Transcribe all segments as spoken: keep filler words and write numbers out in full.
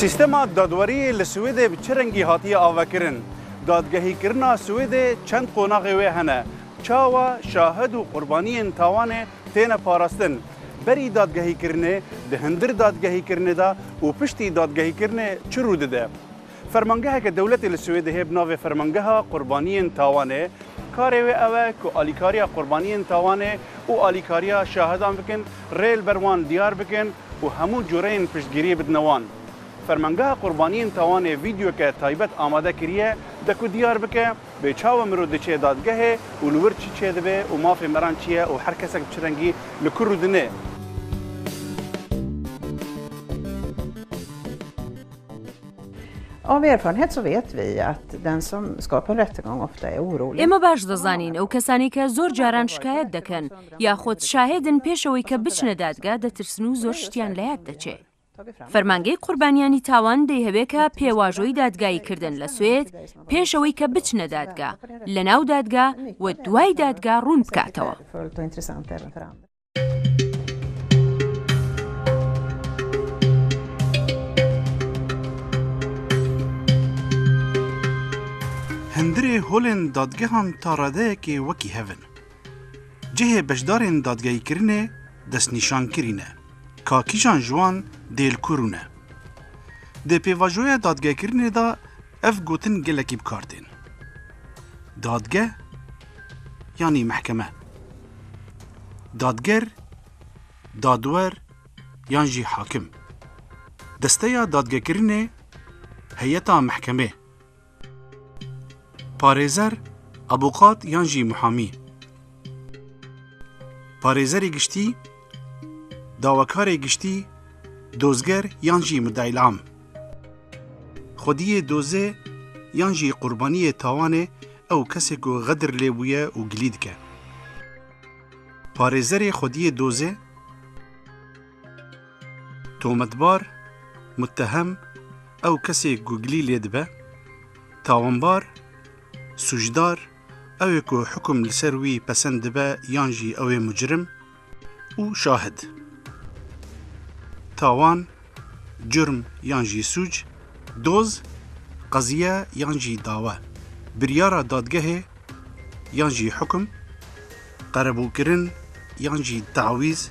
Sîstema dadweriyê li Swêdê bi çi rengî hatiye avekirin? Dadgehîkirina Swêdê çend qonaxê wê hene? Çawa şahid û qurbaniyên tawanê têne parastin? Berî dadgehîkirinê, di hundir dadgehîkirinê de û piştî dadgehîkirinê çi rû dide? Fermangeheke dewletê li Swêdê heye bi navê Fermangeha Qurbaniyên Tawanê. Karê wê ew e ku alîkariya qurbaniyên tawanê û alîkariya şahidan bikin, rê li ber wan diyar bikin û hemû cureyên piştgiriyê bidine wan. Fermangeha Qurbaniyên Tawanê vîdeoyeke taybet amade kiriye, de ku diyar bike, bê çawa mirov diçe dadgehê û li wir çi çêdibe û mafê miran çi ye û her kesek bi çi rengî li ku rûdine. Av erfarenhet så vet vi att den som ska på en rättegång ofta är orolig. ئێمە باش دەزانین ئەو کەسانەی کە زۆر جاران شکایەت دەکەن یاخود شاهێدن پێشەوەی کە بچنە دادگا دەترسن و زۆر شتیان لە یاد دەچێ. فەرمانگەی قوربانیانی تاوان دەیهەوێ کە پێواژۆی دادگایی کردن لە سوێد پێشەوەی کە بچنە دادگا، لە ناو دادگا و دوای دادگا ڕوون بکاتەوە. Hundirê holên dadgehan ta radeyekê wekî hev in. Cihê beşdarên dadgehîkirinê destnîşankirî ne. Ka kîjan ji wan dê li ku rûne? Di pêvajoya dadgekirinê de ev gotin gelekî bi kar tên. Dadgeh yanî mehkeme. Dadger, dadwer yan jî hakim. Desteya dadgekirinê, heyeta mehkemê. Parêzer, abuqat yan jî muhamî. Parêzerê giştî, dawekarê giştî, dozger yan jî mudeîlam. Xwediyê dozê yan jî qurbaniyê tawanê ew kesê ku xedir lê bûye û gilî dike. Parêzerê xwediyê dozê, tometbar, muttehem, ew kesê ku gilî lê dibe, tawanbar, sûcdar, ew ê ku hukum li ser wî pesend dibe yan jî ew ê mucrim, û şahid. Tawan, curm yan jî sûc, doz, qeziye yan jî dawe, biryara dadgehê yan jî hukum, qerebûkirin yan jî tawîz.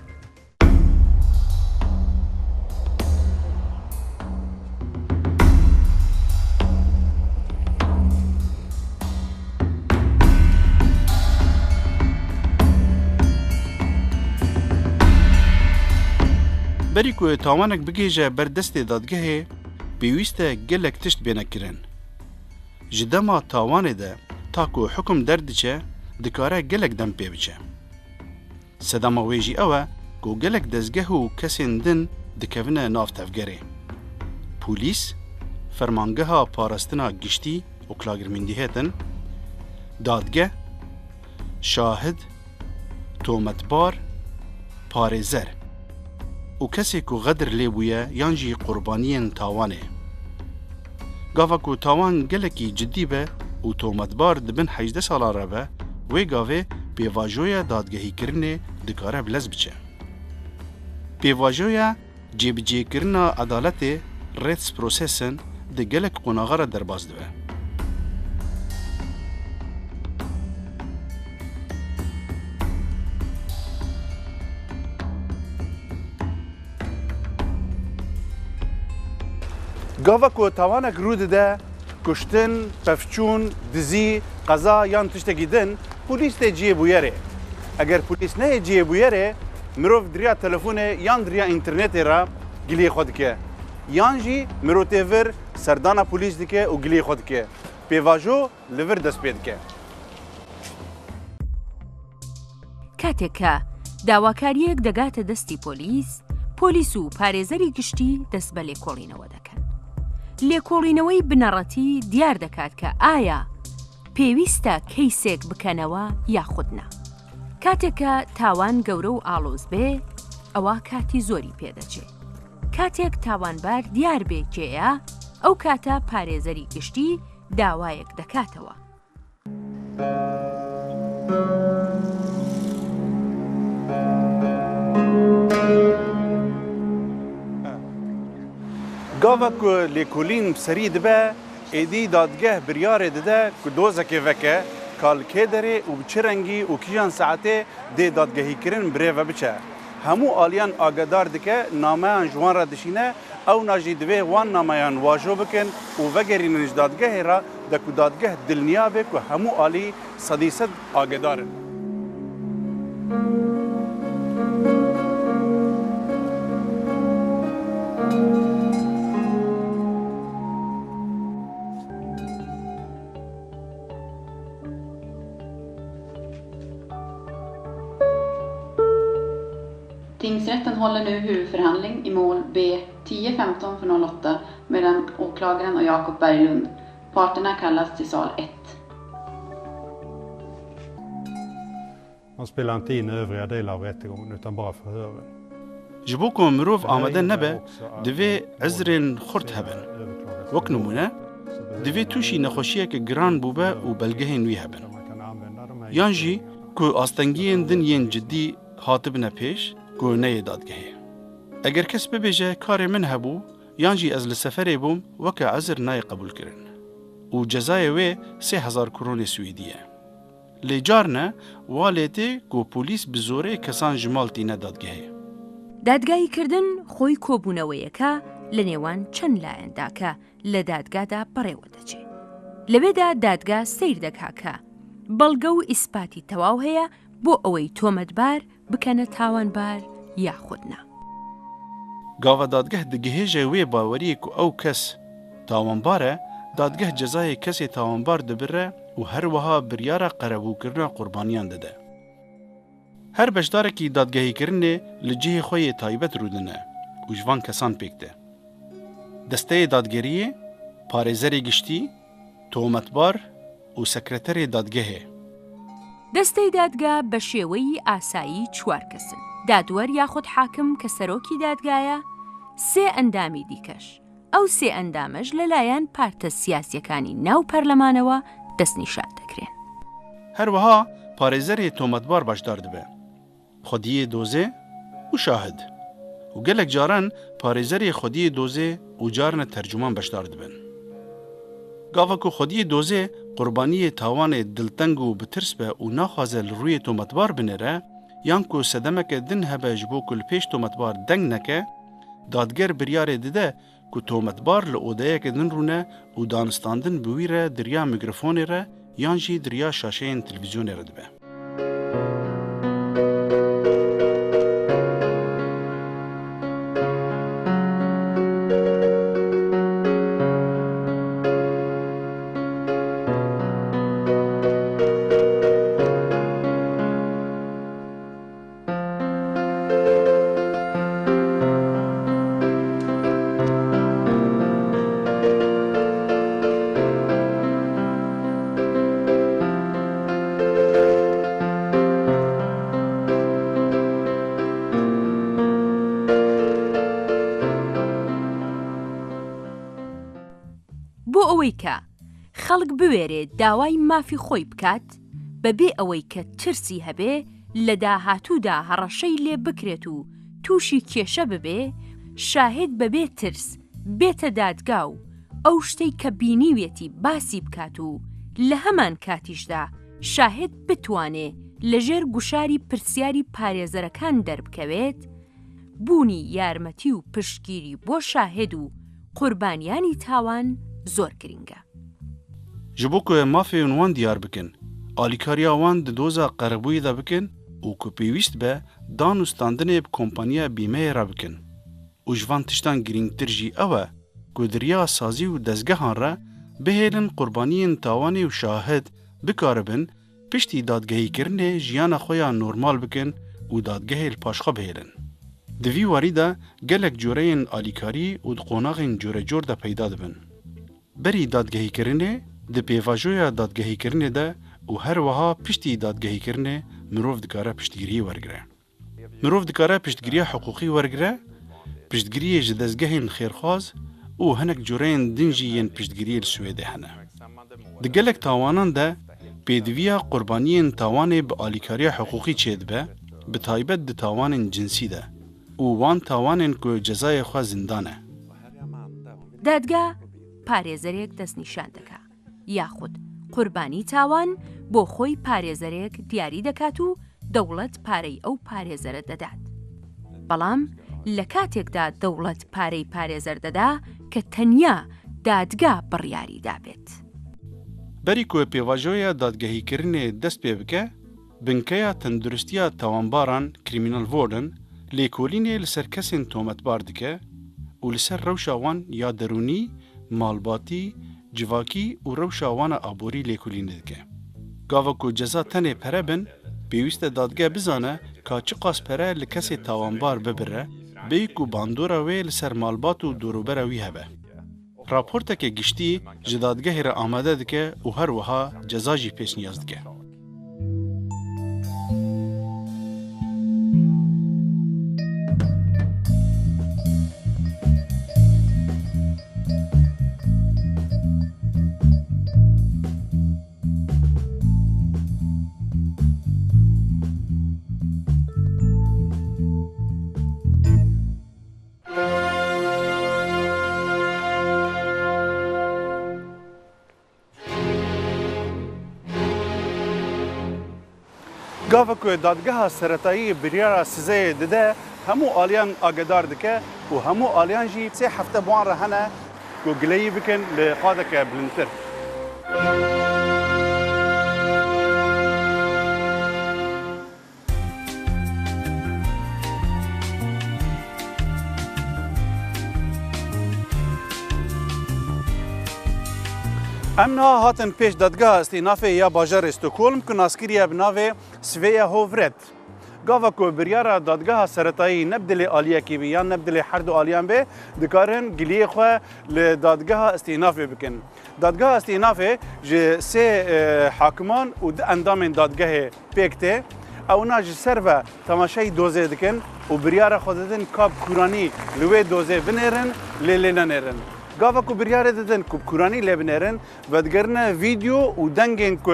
Berî ku tawanek bigihêje ber destê dadgehê, pêwîst e gelek tişt bêne kirin. Ji dema tawanê de ta ku hukum derdiçe, dikare gelek dem pê biçe. Sedema wê jî ew e ku gelek dezgeh û kesên din dikevine nav tevgerê. Polîs, Fermangeha Parastina Giştî û Klagermyndigheten, dadgeh, şahid, tometbar, parêzer û kesê ku xedir lê bûye yan jî qurbaniyên tawanê. Gava ku tawan gelekî cidî be û tometbar di bin hejdeh salan re be, wê gavê pêvajoya dadgehîkirinê dikare bi lez biçe. Pêvajoya cêbicêkirina edaletê, Rättsprozessen, di gelek qonaxa re derbas dibe. Gava ku tawanek rû dide, kuştin, pevçûn, dizî, qeza yan tiştekî din, polîs tê cihê bûyerê. Eger polîs neyê cihê bûyerê, mirov di riya telefonê yan di riya înternetê re giliyê xwe dike. Yan jî mirov tê vir serdana polîs dike û giliyê xwe dike. Pêvajo li vir dest pê dike. کاتێک کە داواکارییەک دەگاتە دەستی پۆلیس، پۆلیس و پارێزەری گشتی دەست بە لێکۆڵینەوە دەکەن. لێکۆڵینەوەی بنەڕەتی دیار دەکات کە ئایا پێویستە کەیسێک بکەنەوە یاخود نا. کاتێک کە تاوان گەورە و ئاڵۆز بێ، ئەوا کاتی زۆری پێدەچێ. کاتێک تاوانبار دیار بێ کێیە، ئەو کاتە پارێزەری گشتی داوایەک دەکاتەوە. Gava ku lêkolîn bi serî dibe, êdî dadgeh biryarê dide ku dozekê veke ka li kê derê û bi çi rengî û kîjan saetê dê dadgehîkirin bi rê ve biçe. Hemû aliyan agedar dike, nameyan ji wan re dişîne, ewna jî divê wan nameyan wajo bikin û vegerînin ji dadgehê re, de ku dadgeh dilniya be ku hemû alî sedî sed agedar in. Tingsrätten håller nu huvudförhandling i mål B tio femton noll åtta mellan åklagaren och Jacob Berglund. Parterna kallas till sal ett. Man spelar inte in övriga delar av rättegången, utan bara förhören. Ji bo ku mirov amade nebe, divê ezrên xurt hebin. Wek nimûne, divê tûşî nexweşiyeke giran bûbe û belgehên wî hebin. Yan jî ku astengiyên din yên cidî hatibine pêş ku neyê dadgehê. Eger kes bibêje karê min hebû, yan jî ez li seferê bûm, weke ezir nayê qebûlkirin. Û cezayê wê sê hezar kronê Swêdî ye. Lê carne wa lê tê ku polîs bi zorê kesan ji mal tîne dadgehê. دادگاییکردن خۆی کۆبوونەوەیەکە لە نێوان چەند لایەندا کە لە دادگادا بەڕێوە دەچێ. لەوێدا دادگا سەیر دەکا کە بەڵگە و ئیسپاتی تەواو هەیە بۆ ئەوەی تۆمەتبار بکەنە تاوانبار یاخود نا. Gava dadgeh digihêje wê baweriyê ku ew kes tawanbar e, dadgeh cezayê kesê tawanbar dibire û her wiha biryara qerebûkirina qurbaniyan dide. Her beşdarekî dadgehîkirinê li cihê xwe yê taybet rûdine û ji van kesan pêk tê. Desteyê dadgeriyê, parêzerê giştî, tometbar û sekreterê dadgehê. دەستەی دادگا بە شێوەی ئاسایی چوار کەسن. دادوەر یاخود حاکم کە سەرۆکی دادگایە، سێ ئەندامی دیکەش. ئەو سێ ئەندامەش لەلایەن پارتە سیاسیەکانی ناو پەرلەمانەوە دەستنیشان دەکرێن. Her wiha parêzerê tometbar beşdar dibe. Xwediyê dozê û şahid. Û gelek caran parêzerê xwediyê dozê û carine tercûman beşdar dibin. Gava ku xwediyê dozê qurbaniyê tawanê dilteng û bi tirs be û naxwaze li rûyê tometbar binêre, yan ku sedemeke din hebe ji bo ku li pêş tometbar deng neke, dadger biryarê dide ku tometbar li odeyeke din rûne û danistandin bi wî re di riya mîkrofonê re yan jî di riya şaşeyên televîzyonê re dibe. بۆ ئەوەی کە خەڵک بوێرێ داوای مافی خۆی بکات، بەبێ ئەوەی کە ترسی هەبێ لە داهاتوودا هەڕەشەی لێ بکرێت و تووشی کێشە ببێ، شاهید بەبێ ترس بێتە دادگا و ئەو شتەی کە بینیوێتی باسی بکات و لە هەمان کاتیشدا شاهید بتوانێ لەژێر گوشاری پرسیاری پارێزەرەکان دەربکەوێت، بوونی یارمەتی و پشتگیری بۆ شاهد و قوربانیانی تاوان زۆر گرنگە. Ji bo ku mafên wan diyar bikin, alîkariya wan di doza qerebûyê de bikin û ku pêwîst be, dan û standinê bi kompaniya bîmeyê re bikin. Û ji van tiştan girîngtir jî ew e ku di riya sazî û dezgehan re bihêlin qurbaniyên tawanê û şahid bikaribin piştî dadgehîkirinê jiyana xwe ya normal bikin û dadgehê li paş xwe bihêlin. Di vî warî de gelek cureyên alîkarî û di qonaxên curecor de peyda dibin. Berî dadgehîkirinê, di pêvajoya dadgehîkirinê de û her wiha piştî dadgehîkirinê mirov dikare piştgiriyê wergire. Mirov dikare piştgiriya hiqûqî wergire, piştgiriyê ji dezgehên xêrxwaz û hinek cureyên din jî yên piştgiriyê li Swêdê hene. Di gelek tawanan de pêdiviya qurbaniyên tawanê bi alîkariya hiqûqî çêdibe, bi taybet di tawanên cinsî de û wan tawanên ku cezayê xwe zindan e. دادگا پارێزەرێک دەستنیشان دەکا، یاخود قوربانی تاوان بۆ خۆی پارێزەرێک دیاری دەکات و دەوڵەت پارەی ئەو پارێزەرە دەدات. بەڵام لە کاتێکدا دەوڵەت پارەی پارێزەر دەدا کە تەنیا دادگا بڕیاری دابێت. Berî ku pêvajoya dadgehîkirinê dest pê bike, binkeya tenduristiya tawanbaran, criminal warden, lêkolînê li ser kesên tometbar dike û li ser rewşa wan ya derûnî, malbatî, civakî û rewşa wan a aborî lêkolînê dike. Gava ku ceza tenê pere bin, pêwîst e dadgeh bizane ka çiqas pere li kesê tawanbar bibire, bêyî ku bandora wê li ser malbat û dorûbera wî hebe. Raporteke giştî ji dadgehê re amade dike û her wiha ceza jî pêşniyaz dike. Gava ku Dadgeha Seretayî biryara sizeyê dide, hemû aliyan agedar dike û hemû aliyan jî sê hefte bi wan re hene ku gileyî bikin li qadeke bilindtir. Em niha hatin pêş Dadgeha Îstînafê ya bajarê Stockholm ku nas kiriye bi navê Svea hovrätt. Gava ku biryara Dadgeha Seretayî ne bi dilê aliyekî bî yan ne bi dilê her du aliyan bê, dikarin giliyê xwe li Dadgeha Îstînafê bikin. Dadgeha Îstînafê ji sê, e, hakiman û du endamên dadgehê pêk tê. Ewna ji ser ve temaşeyî dozê dikin û biryara xwe didin ka bi kûranî li wê dozê binêrin, lê lê nenêrin. Gava ku biryarê didin ku bi kûranî lê binêrin, vedigerine vîdeo û dengên ku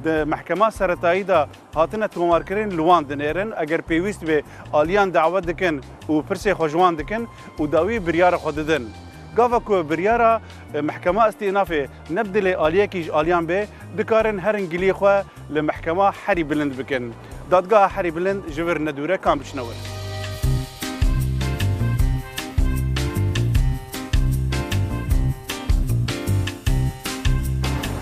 di mehkema seretayî de hatine tomarkirin li wan dinêrin. Eger pêwîst bê, aliyan dawet dikin û pirsê xwe ji wan dikin û dawî biryara xwe didin. Gava ku biryara, e, mehkema îstînafê ne bi dilê aliyekî ji aliyan bê, dikarin herin gilî xwe li mehkema herî bilind bikin. Dadgeha herî bilind ji vir ne dûr e, kan biçine wir.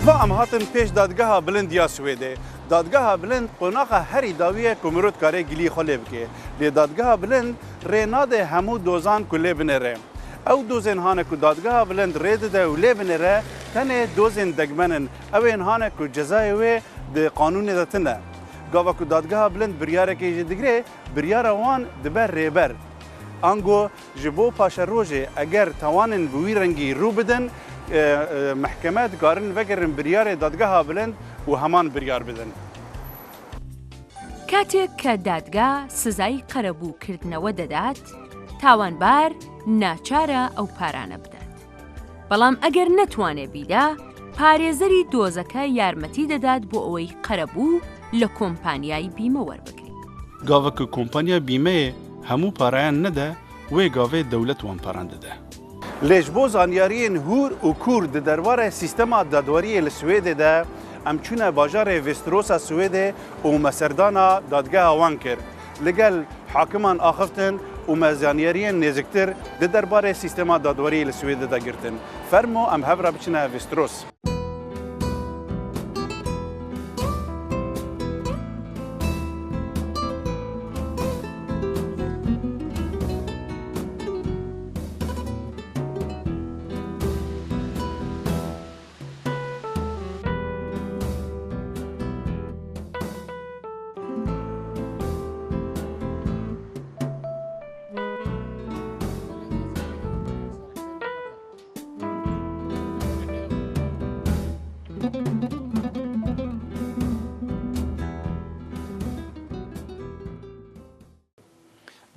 Va em hatin pêş Dadgeha Bilind ya Swêdê. Dadgeha Bilind qonaxa herî dawî ye ku mirov dikare gilî xwe lê bike. Lê Dadgeha Bilind rê nade hemû dozan ku lê binêre. Ew dozên hane ku Dadgeha Bilind rê dide û lê binêre, tenê dozên degmen in. Ew ên hane ku cezayê wê di qanûnê de tune. Gava ku Dadgeha Bilind biryarekê jê digire, biryara wan dibe rêber. Ango ji bo paşerojê eger tawanên bi wî rengî rû bidin, e, e, mehkeme dikarin vegerin biryarê Dadgeha Bilind û heman biryar bidin. کاتێک کە دادگا سزای قەرەبوو کردنەوە دەدات، تاوانبار ناچارە ئەو پارانە بدات. بەڵام ئەگەر نەتوانێ بیدا، پارێزەری دۆزەکە یارمەتی دەدات بۆ ئەوەی قەرەبوو لە کۆمپانیای بیمە وەربگریت. Gava ku kompanya bîmeyê hemû parayan nede, wê gavê dewlet wan paran dide. Lê ji bo zanyariyên hûr û kûr di derbarê sîstema dadweriyê li Swêdê de, em çûne bajarê Västeråsa Swêdê û me serdana dadgeha wan kir. Li gel hakiman axiftin û me zanyariyên nêziktir di derbarê sîstema dadweriyê li Swêdê de girtin. Fermo em hev re biçine Västerås.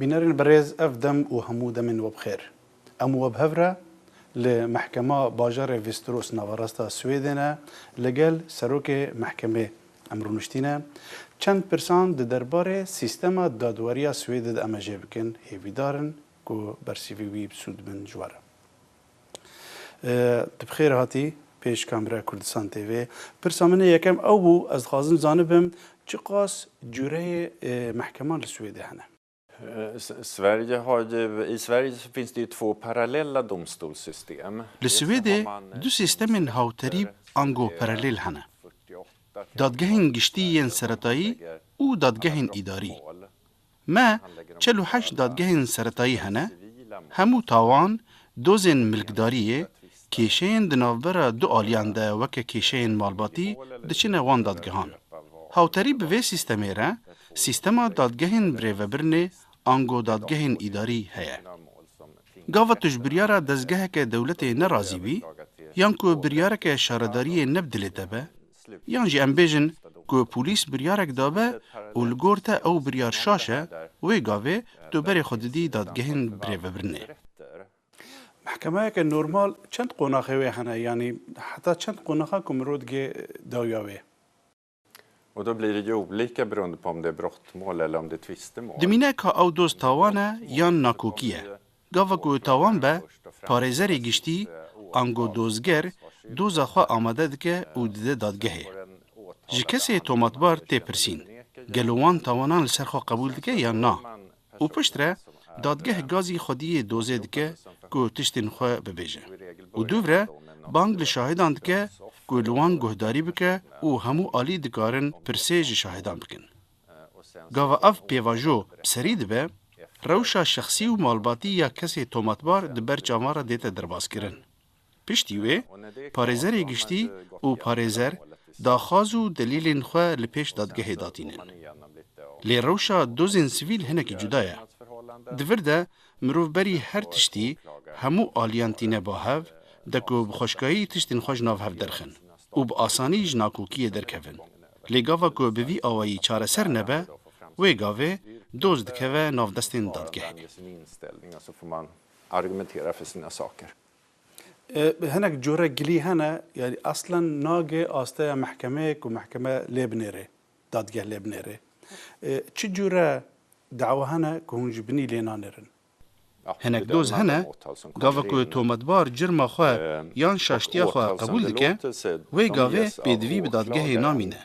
Bînerên birêz, ev dem û hemû demên we bi xêr. Em û we bi hev re li Mehkema Bajarê Västerås, naverasta Swêdê ne, li gel Serokê Mehkemê em rûniştî ne. Çend pirsan di derbarê sîstema dadweriya Swêdê de em ê jê bikin, hêvîdar in ku bersivî wî bi sûd bin ji we re. E, tu bi xêr hatî pêş kamera Kurdistan T V. Pirsa min ê yekem ew bû, ez dixwazim zanibim çiqas cûreyê, e, mehkeman li Swêdê hene? Eh, S-, Sverige har ju, i Sverige så finns det ju två parallella domstolssystem. Li Swêdê du sîstemên hawterî ango paralel hene. Dadgehên giştî yên seretayî û dadgehên îdarî. Me çel û heşt dadgehên seretayî hene, hemû tawan, dozên milkdariyê, kêşeyên di navbera du aliyan de weke kêşeyên malbatî diçine wan dadgehan. Hawterî bi vê sîstemê re, sîstema dadgehên birêvebirinê ango dadgehên îdarî heye. Gava tu ji biryara dezgeheke dewletê nerazî bî, yan ku biryareke şaredariyê ne bi dilê te be, yan jî em bêjin ku polîs biryarek dabe û li gor te ew biryar şaş e, wê gavê tu berê xwe didî dadgehên birêvebirinê. Mehkemeyeke normal çend qonaxê wê hene? Yanî heta çend qonaxa ku mirov digê dawiya wê? Och då blir det ju olika beroende på om det är brottmål eller om det är tvistemål. Dimîne ka ew doz tawan e yan nakokî ye. Gava ku tawan be, parêzerê giştî, ango dozger, doza xwe amade dike û dide dadgehê. Ji kesê tomatbar tê pirsîn, gelo wan tawanan li ser xwe qebûl dike yan na? Û piştre dadgeh gazî xwediyê dozê dike ku tiştên xwe bibêje. Û dûvre bang li şahidan dike ku li wan guhdarî bike û hemû alî dikarin pirsê ji şahidan bikin. Gava ev pêvajo bi serî dibe, rewşa şexsî û malbatî ya kesê tomatbar di ber çavan re dête derbazkirin. Piştî wê, parêzerê giştî û parêzer daxwaz û delîlên xwe li pêş dadgehê datînin. Lê rewşa dozên sivîl hinekî cuda ye. Di vir de mirov berî her tiştî hemû aliyan tîne ba hev, de ku bi xweşkayî tiştên xwe ji nav hev derxin û bi asanî ji nakokiyê derkevin. Lê gava ku bi vî awayî çareser nebe, wê gavê doz dikeve nav destên dadgehê. Argumentera för sina saker. E, hinek cure gilî hene, yani aslen nage asteya mehkemeyê ku mehkeme lê binêre, dadgeh lê binêre. E, çi cure dawa hene ku hûn ji binî lê nanêrin? Hinek doz hene, gava ku tometbar cirma xwe yan şaştiya xwe qebûl dike, wê gavê pêdivî bi dadgehê namîne.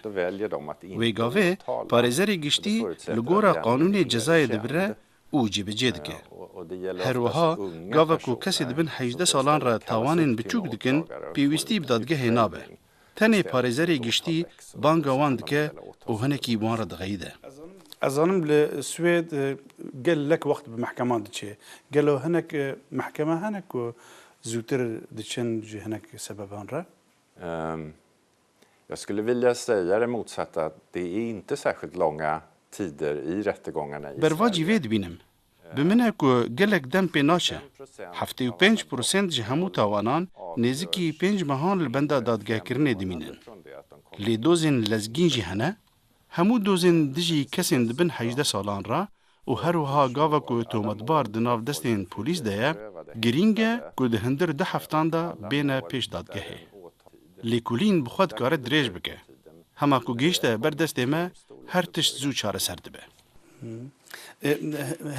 Wê gavê parêzerê giştî li gora qanûnê cezayê dibire û cîbicê dike. Her wiha, gava ku kesê di bin hejdeh salan re tawanên biçûk dikin, pêwîstî bi dadgehê nabe. Tenê parêzerê giştî banga wan dike û hinekî wan re dixeyide. Ez zanim li Swêd, e, gelek wext bi mehkeman diçe. Gelo hinek, e, mehkeme hene ku zûtir diçin ji hinek sebeban re? Ehm, jag skulle vilja säga det motsatta, att det är inte särskilt långa tider i rättegångarna i Bervacî Sverige. Vê dibînim. Bi min e ku gelek dem pê naçe. Heftê û pênc prosent ji hemû tawanan nêzikî pênc mehan li benda dadgehkirinê dimînin. Lê dozên lezgîn jî hene. Hemû dozên dijî kesên di bin hejdeh salan re û her wiha gava ku tometbar di nav destên polîs de ye, girîng e ku di hundir du heftan de bêne pêş dadgehê. Lêkolîn bi xwe dikare dirêj bike. Hema ku gihîşte ber destê me, her tişt zû çareser dibe. E,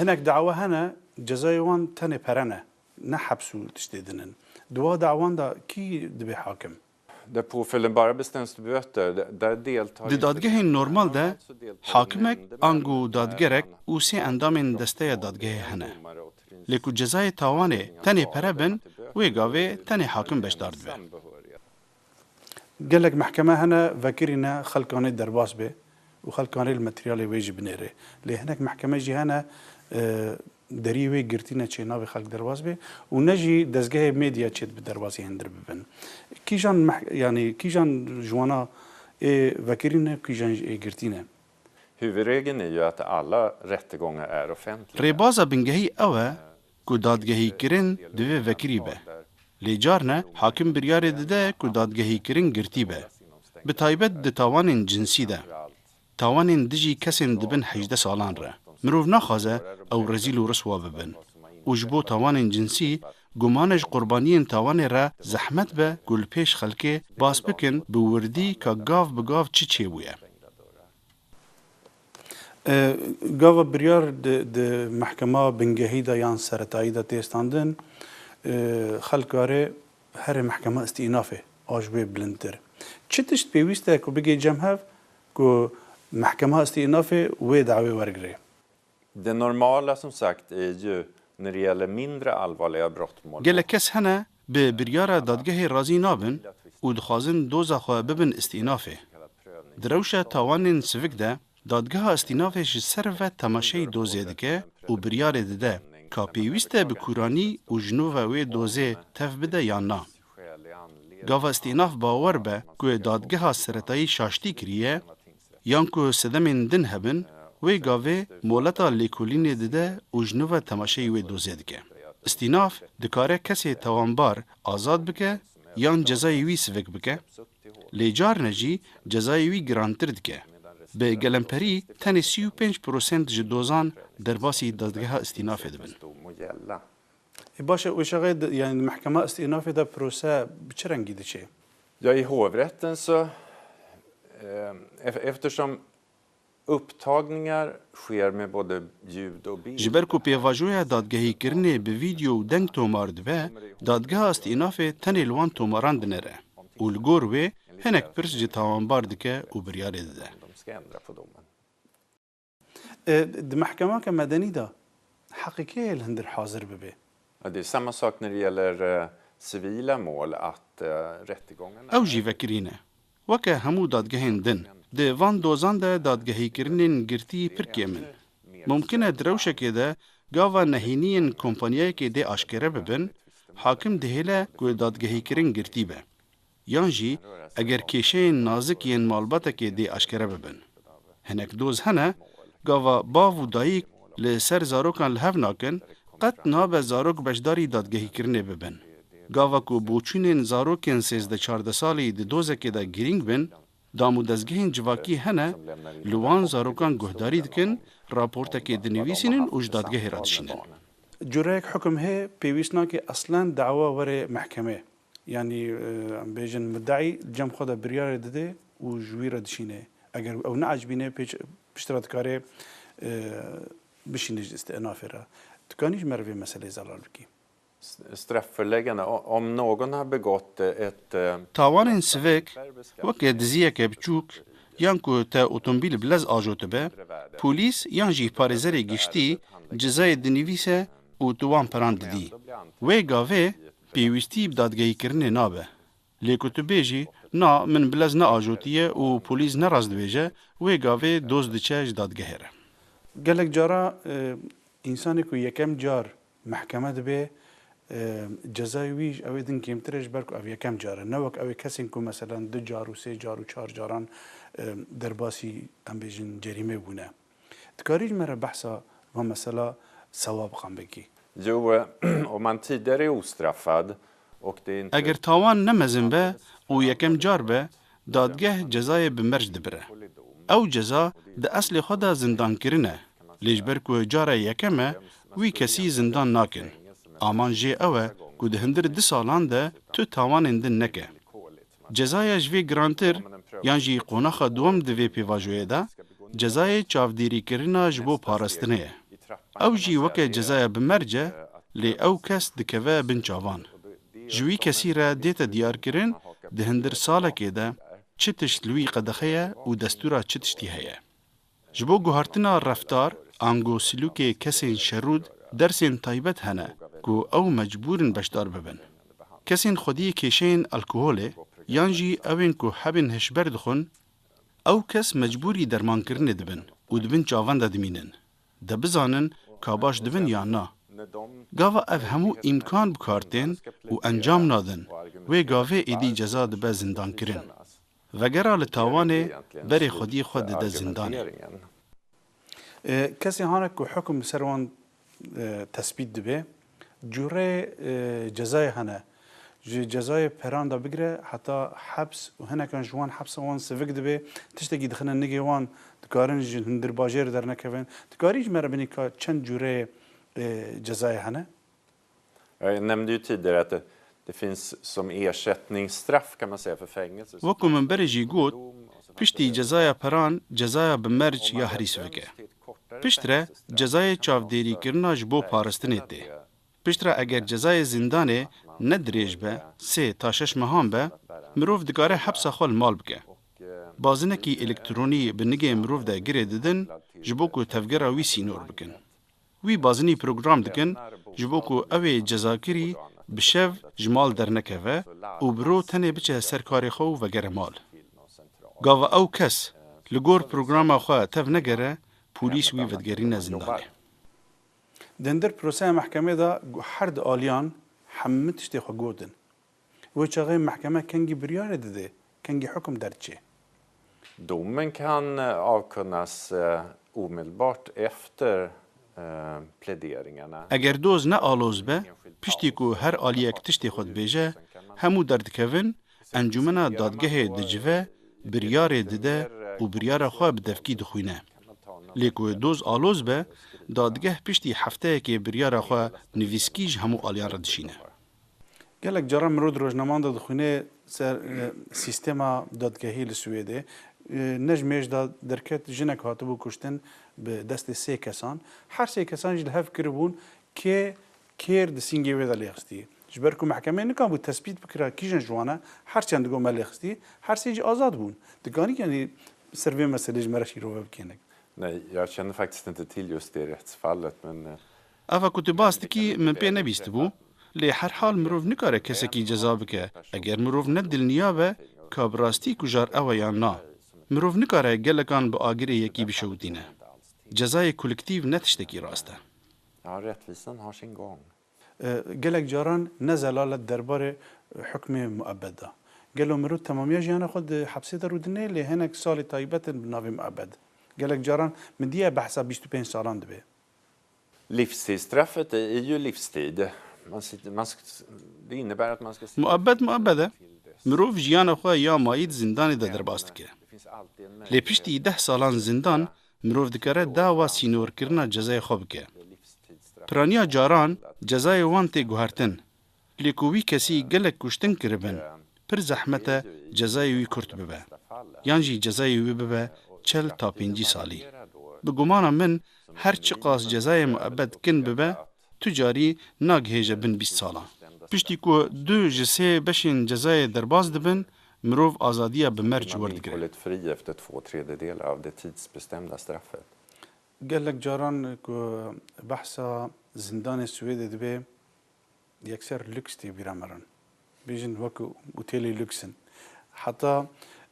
hinek dawa hene, cezayê wan tenê pere ne, ne heps û tiştê din in. Di wa dawan de kî dibe hakim? Där påföljden bara bestäms till böter, där, där deltar... Di dadgehên normal de hakimek ango dadgerek û sê endamên desteya dadgehê hene. Lê ku cezayê tawanê tenê pere bin, wê gavê tenê hakim beşdar dibe. Gelek mehkeme hene, vekirî ne xelkanê derbas bê û xelkanê li materyalê wê jî binêrê. Lê hinek mehkeme jî hene, e, derî wê girtî ne, çê nabê xelk derbas bê û ne jî dezgehê medya çêdibe derbasî hundir bibin. Kîjan meh-, yanî kîjan ji wana ê vekirî ne, kîjan jî ê girtî ne? Huvudregeln är ju att alla rättegångar är offentliga. Rêbaza bingehî ew e ku dadgehîkirin divê vekirî be. Lê carne hakim biryarê dide ku dadgehîkirin girtî be. Bi taybet di tawanên cinsî de. Tawanên dijî kesên di bin hejdeh salan re. Mirov naxwaze ew rezîl û riswa bibin. Û ji bo tawanên cinsî, gumane ji qurbaniyên tawanê re zehmet be ku li pêş xelkê bas bikin bi wirdî ka gav bi gav çi çêbûye. E, gava biryar di, di mehkema bingehî de yan seretayî de tê standin, e, xelk kare Herê mehkema îstînafê a ji wê bilindtir. Çi tişt pêwîst e ku bigê cem hev ku mehkema îstînafê wê dawê wergirê? Det normala, som sagt, är ju när det gäller mindre allvarliga brottmål. Gelek kes hene bi biryara dadgehê razî nabin û dixwazin doza xwe bibin îstînafê. Di rewşa tawanên sivik de, dadgeha îstînafê ji ser ve temaşeyî dozê dike û biryarê dide ka pêwîst e bi kûranî û ji nû ve wê dozê tev bide yan na. Gava îstînaf bawer be ku dadgeha seretayî şaştî kiriye, yan ku sedemên din hebin, wê gavê moleta lêkolînê dide û ji nû ve temaşeyî wê dozê dike. Îstînaf dikare kesê tawanbar azad bike yan cezayê wî sivik bike, lê carne jî cezayê wî girantir dike. Bi gelemperî tenê sî û pênc prosent ji dozan derbasî dadgeha îstînafê dibin. E, baş e, wê şexê di, yani, di mehkema îstînafê de prose bi çi rengî diçe? Ja, i hovrätten så, eh, ef-, eftersom upptagningar sker med både ljud och bild. Ji ber ku pêvajoya dadgehîkirinê bi vîdeo û deng tomar dibe, dadgeha îstînafê tenê li wan tomaran dinere û li gor wê hinek pirs ji tawanbar dike û biryarê dide. De ska ändra på domen. E, di mehkemake medenî de heqê kê ye li hundir hazir bibe? Ja, det är samma sak när det gäller, eh, civila mål, att, eh, rättegångarna Ew jî vekirî ne. Weke hemû dadgehên din, di van dozan de dadgehîkirinên girtî pir kêm in. Mumkin e di rewşekê de gava nehêniyên kompanyayekê dê aşkere bibin, hakim dihêle ku dadgehîkirin girtî be. Yan jî eger kêşeyên nazik yên malbatekê dê aşkere bibin. Hinek doz hene, gava bav û dayik li ser zarokan li hev nakin, qet nabe zarok beşdarî dadgehîkirinê bibin. Gava ku boçûnên zarokên sêzdeh çardeh salî di dozekê de girîng bin, dam û dezgehên civakî hene, li wan zarokan guhdarî dikin, raportekê dinivîsînin û ji dadgehê re dişînin. Cureyek hukum heye, pêwîst nake eslen dawa were mehkemê. Yanî, e, em bêjin, muddaî cem xwe de biryarê dide û ji wî re dişîne. Eger ew neecibîne, pêş-, piştre dikare, e, bişîne ji îstînafê re. Tu kanî ji me re vê meseleyê zelal bikî? S-, strafföreläggande, o-, om någon har begått, eh, ett, eh, Tawanên sivik, weke diziyeke biçûk, yan ku te otomobîl bi lez ajotibe, polîs yan jî parêzerê giştî cezayê dinivîse û tu wan peran didî. Wê gavê pêwîstî bi dadgehîkirinê nabe. Lê ku tu bêjî, na, min bi lez neajotiye û polîs ne rast dibêje, wê gavê doz diçe ji dadgehê re. Gelek cara, e, însanê ku yekem car mehkeme dibe, e, cezayê wî ji ew ê din kêmtir e, ji ber ku ev yekem car e. Ne wek ew ê kesên ku, meselen, du car û sê car û çar caran, e, derbasî, em bêjin, cerîmê bûne. Dikarî ji me re behsa van mesela sewa biqan bikî? Jo, eh, om man tidigare är ostraffad och det är inte Eger tawan ne mezin be û yekem car be, dadgeh cezayê bi merc dibire. Ew ceza di eslê xwe de zindankirin e, lê ji ber ku cara yekem e, wî kesî zindan nakin. Aman jê ew e ku di hundir du salan de tu tawanên din neke. Cezaya ji vê girantir yan jî qonaxa duwem di vê pêvajoyê de cezayê çavdêrîkirina ji bo parastinê ye. Ew jî weke cezaya bi merc e, lê ew kes dikeve bin çavan. Ji wî kesî re dête diyarkirin, di hundir salekê de çi tişt li wî qedexe ye û destûra çi tiştî heye. Ji bo guhartina reftar, ango silûkê kesên şerûd dersên taybet hene ku ew mecbûr in beşdar bibin. Kesên xwediyê kêşeyên alkoholê yan jî ew ên ku hebên hişber dixwin, ew kes mecbûrî dermankirinê dibin û di bin çavan de dimînin. De bizanin ka baş dibin yan na. Gava ev hemû îmkan bi kar tên û encam nadin, wê gavê êdî ceza dibe zindankirin. Vegera li tawanê berê xwediyê xwe dide zindanê. E, kesê hane ku hukum ser wan, e, tesbît dibe, cûreyê, e, cezayê hene. Ji cezayê peran de bigire heta heps û hinekan ji wan hepsa wan sivik dibe, tiştekî dixine nigê wan, dikarin ji hundir bajêr dernekevin. Dikarî ji me re binî ka çend cûreyê, e, cezayê hene? Jag nämnde ju tidigare att det, det finns som ersättningsstraff, kan man säga, för fängelse. Wekî min berê jî got, piştî cezaya peran, cezaya bi merc ya herî sivik e. Piştre cezayê çavdêrîkirina ji bo parastinê tê. Piştre eger cezayê zindanê ne dirêj be, sê ta şeş mehan be, mirov dikare hepsa xwe li mal bike. Bazinekî elektronî bi nigê mirov de girê didin, ji bo ku tevgera wî sînor bikin. Wî bazinî program dikin, ji bo ku ew ê cezakirî bi şev ji mal dernekeve û bi ro tenê biçe ser karê xwe û vegere mal. Gava ew kes li gor programa xwe tev negere, polîs wî vedigerîne zindanê. Di hundir proseya mehkemê de her du aliyan hemû tiştê xwe gotin. Wê çaxê mehkeme kengî biryarê dide, kengî hukum derdiçe. Domen kan, eh, avkunnas, eh, omedelbart efter, eh, pläderingarna. Eger doz ne aloz be, piştî ku her aliyek tiştê xwe dibêje, hemû derdikevin, encûmena dadgehê dicive, biryarê dide û biryara xwe bi devkî dixwîne. Lê ku doz aloz be, dadgeh piştî hefteyekê biryara xwe nivîskî ji hemû aliyan re dişîne. Gelek caran mirov di rojnameyan de dixwîne ser, e, sîstema dadgehî li Swêdê. E, ne ji mêj de derket, jinek hatibû kuştin bi destê sê kesan. Her sê kesan jî li hev kiribûn kê kêr di sîngê wê de lêxistî. Ji ber ku mehkemeyê nikabû tespît bikira kîjan ji wan e, her çend digot me lêxistî, her sê jî azad bûn. Dikanî, yanî, ser vê meselê ji me re şîrove bikêne? Nej, jag känner faktiskt inte till just det rättsfallet, men, eh, Ava ku tu bas dikî, min pê nebîstibû, lê herhal mirov nikare kesekî ceza bike, eger mirov ne dilniya be ka bi rastî kujar ew e yan na. Mirov nikare gelekan bi agirê yekî bişewitîne. Cezayê kolektîv ne tiştekî rast e. Ja, rättvisan har sin gång. E, gelek caran ne zelal e derbarê hukmê muebbed de. Gelo mirov temamiya jiyana xwe di hepsê de rûdine, lê hinek salê taybet in bi navê muebbed. Gelek caran min diye behsa bîst û pênc salan dibe. Livstidsstraffet är ju livstid. Man sitter, man sk-, det innebär att man ska sitta Muebbet muebbet e. Mirov jiyana xwe ya mayî di zindanê de derbas dike. Lê piştî deh salan zindan, mirov dikare dawa sînorkirina cezayê xwe bike. Piraniya caran cezayê wan tê guhertin. Lê ku wî kesî gelek kuştin kiribin, pir zehmet e cezayê wî kurt bibe. Yan jî cezayê wî bibe çel ta pêncî salî. Bi gumana min, her çiqas cezayê muebbet kin bibe, tu carî nagihêje bin bîst salan. Piştî ku du ji sê beşên cezayê derbas dibin, mirov azadiya bi merc Man blir werdigire. Hållet fri efter två tredjedelar av det tidsbestämda straffet. Gelek caran ku behsa zindanê Swêdê dibe, yekser lûks tê bîra me re. Bêjin wek otêlê lûks in. Heta,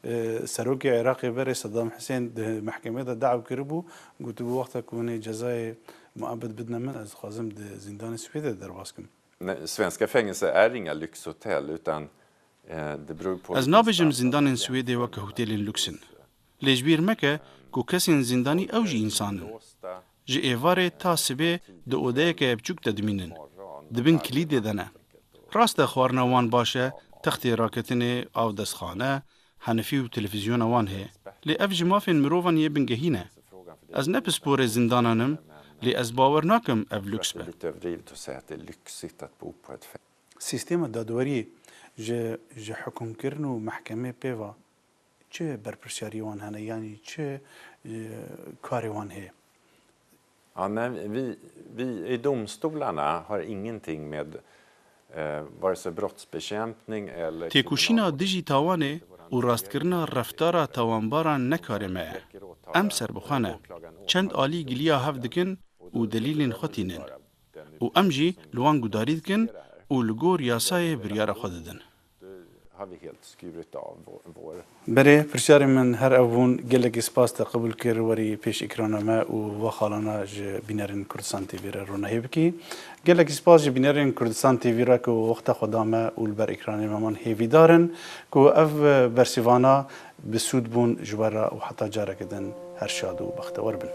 e, serokê Iraqê berê Saddam Husên di mehkemê de daw kiribû, gotibû, wexta ku hûn ê cezayê muebbet bidine min, ez dixwazim di zindanê Swêdê de derbas kim. Nej, svenska fängelser är inga lyxhotell, utan, eh, det beror på vilken standard man jämför. Ez nabêjim zindanên Swêdê weke hotêlên lûks in. Lê ji bîr meke ku kesên zindanî ew jî însan in. Ji êvarê ta sibê di odeyeke biçûk de dimînin. Di bin kilîdê de ne. Rast e, xwarina wan baş e, textê raketinê, avdestxane, henifî û televîzyona wan heye. Lê ev ji mafên mirovan yê bingehîn e. Ez ne pisporê zindanan im, lê ez bawer nakim ev lûks be. Det är lite överdrivet att säga att det är lyxigt att bo på ett fäng- Sîstema dadweriyê ji, ji hukmkirin û mehkemê pê ve çi berpirsyariyê wan hene, yanî çi, e, karê wan heye? Ja, nej, vi, vi i domstolarna har ingenting med, eh, vare sig brottsbekämpning eller Têkoşîna dijî tawanê û rastkirina reftara tawanbaran ne karê me ye. Em serbixwe ne. Çend alî giliya hev dikin û delîlên xwe tînin. Û em jî li wan gudarî dikin û li gor yasayê biryara xwe didin. Har vi helt skurit av vår, vår Berê, pirsyarê min her ev bûn, gelekî spas te qebûl kir, werî pêş ekrana me û va xalana ji bînerên Kurdistan T V re ronahî bikî. Gelekî spas ji bînerên Kurdistan T V re ku wexta xwe da me û li ber ekranê me man. Hêvîdar in ku ev bersîvana bi sûd bûn ji we re û heta careke din her şad û bextewer bin.